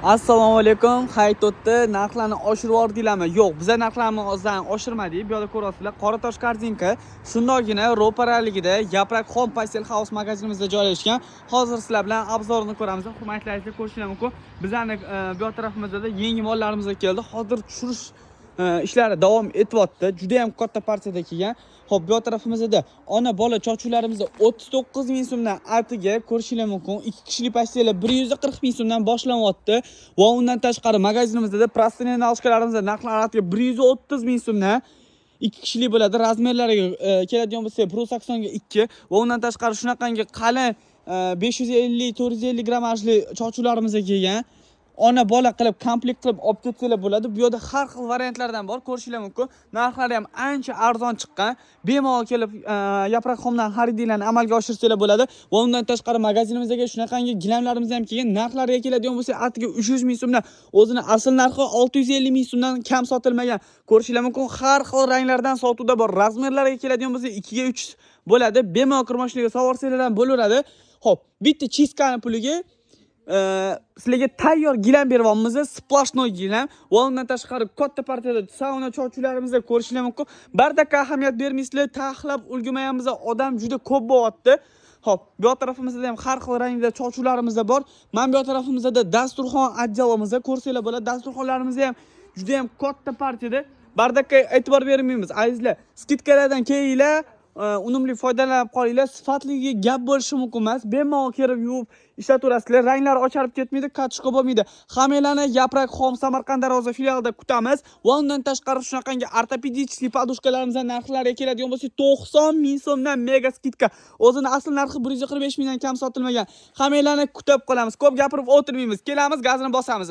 Assalomu alaykum. Hayit o'tdi. Narxlarni oshirib yubordinglarmi? Yo'q, biza narxlarni ozdan oshirmadik. Bu yerda ko'ryapsizlar, Qoratosh korzinka shundoqgina ro'paraligida Yaprak Home Pastel House magazinimizda joylashgan. Hozir sizlar bilan обзор ini ko'ramiz. Hurmatli azizlar, ko'rishingiz mumkin. Bizani bu yoq tarafimizda yangi mollarimiz keldi. Hozir tushirish ishlari davom etyapti. Juda ham katta partiyada kelgan. Xo'p, bu yoq tarafimizda ona bola chochuvlarimizda 39 ming so'mdan atiga ko'rishingiz mumkin. Ikki kishilik постель lar 140 ming so'mdan boshlanyapti. Va undan tashqari magazinimizda простыня, наложка larimizda narxlari atiga 130 ming so'mdan ikki kishilik bo'ladi. Размер lariga keladigan bo'lsak, 180 ga 2 va undan tashqari shunaqangi qalin 550 450 grammajli chochuvlarimiz kelgan. Ona bola qilib, komplekt qilib olib ketsanglar bo'ladi. Bu yerda har xil variantlardan bor, ko'rishinglar mumkin. Narxlari ham ancha arzon chiqqan. Bemalol kelib Yaprak Homedan xaridinglarni amalga oshirsanglar bo'ladi. Va undan tashqari magazinimizga shunaqangi gilamlarimiz ham kelgan. Narxlariga keladigan bo'lsak, atiga 300 ming so'mdan, o'zini asl narxi 650 ming so'mdan kam sotilmagan. Ko'rishinglar mumkin, har xil ranglardan sotuvda bor. Размер lariga keladigan bo'lsak, 2 ga 3 bo'ladi. Bemalol kirmoshinaga solvorsanglar ham bo'laveradi. Xo'p, bitta чистка ni puliga sizlarga tayyor gilam beryapmiz, сплошной gilam. Va undan tashqari katta partiyada sauna chochuvlarimizda ko'rishinglar mumkin. Бардак ka ahamiyat bermaysizlar, taxlab ulgurmayapmiz, odam juda ko'p bo'lyapti. Xo'p, bu yoq tarafimizda ham har xil rangda chochuvlarimiz bor. Mana bu yoq tarafimizda dasturxon отдел imizda ko'rsanglar bo'ladi. Dasturxonlarimiz ham juda ham katta partiyada. Бардак ka e'tibor bermaymiz, azizlar. Скидка lardan kelinglar, unumli foydalanib qolinglar. Sifatligiga gap bo'lishi mumkin emas. Bemalol kirib yuvib ishlataverasizlar. Ranglari ocharib ketmaydi, катушка bo'lmaydi. Hammanglarni Yaprak Home Samarqand Darvoza filialida kutamiz. Va undan tashqari shunaqangi ортопедический подушка larimizning narxlariga keladigan bo'lsak, 90 ming so'mdan mega скидка. O'zini asl narxi 145 mingdan kam sotilmagan. Hammanglarni kutib qolamiz. Ko'p gapirib o'tirmaymiz. Kelamiz, gazini bosamiz.